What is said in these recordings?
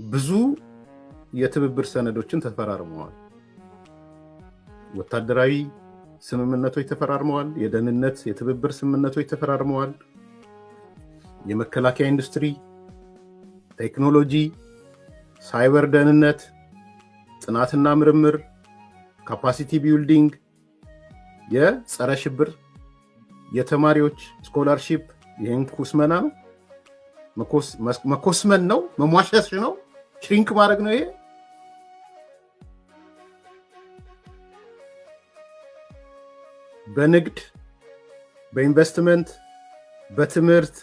ብዙ የትብብር ሰነዶችን ተፈራርመዋል። ወታደራዊ ስምምነቶች ተፈራርመዋል። የደህንነት የትብብር ስምምነቶች ተፈራርመዋል። የመከላከያ ኢንዱስትሪ፣ ቴክኖሎጂ፣ ሳይበር ደህንነት፣ ጥናትና ምርምር፣ capacity building፣ የጸረ ሽብር፣ የተማሪዎች scholarship። ይህን ኩስመና ነው፣ መኮስመን ነው፣ መሟሸሽ ነው፣ shrink ማድረግ ነው። ይሄ በንግድ፣ በኢንቨስትመንት፣ በትምህርት፣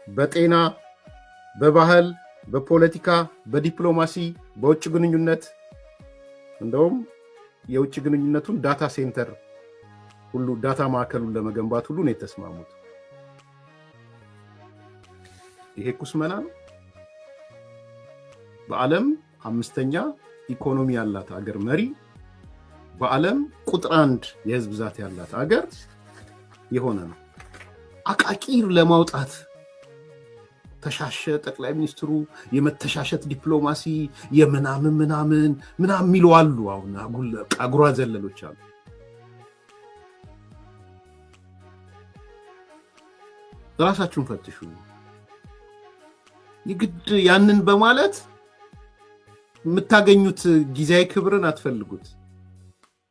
በጤና፣ በባህል፣ በፖለቲካ፣ በዲፕሎማሲ፣ በውጭ ግንኙነት፣ እንደውም የውጭ ግንኙነቱን data center ሁሉ፣ data ማዕከሉን ለመገንባት ሁሉ ነው የተስማሙት። ይሄ ኩስመና ነው። በዓለም አምስተኛ ኢኮኖሚ ያላት አገር መሪ፣ በዓለም ቁጥር አንድ የህዝብ ብዛት ያላት አገር የሆነ ነው። አቃቂር ለማውጣት ተሻሸ ጠቅላይ ሚኒስትሩ፣ የመተሻሸት ዲፕሎማሲ የምናምን ምናምን ምናምን የሚሉ አሉ። አሁን አጉራ ዘለሎች አሉ። ራሳችሁን ፈትሹ። የግድ ያንን በማለት የምታገኙት ጊዜያዊ ክብርን አትፈልጉት።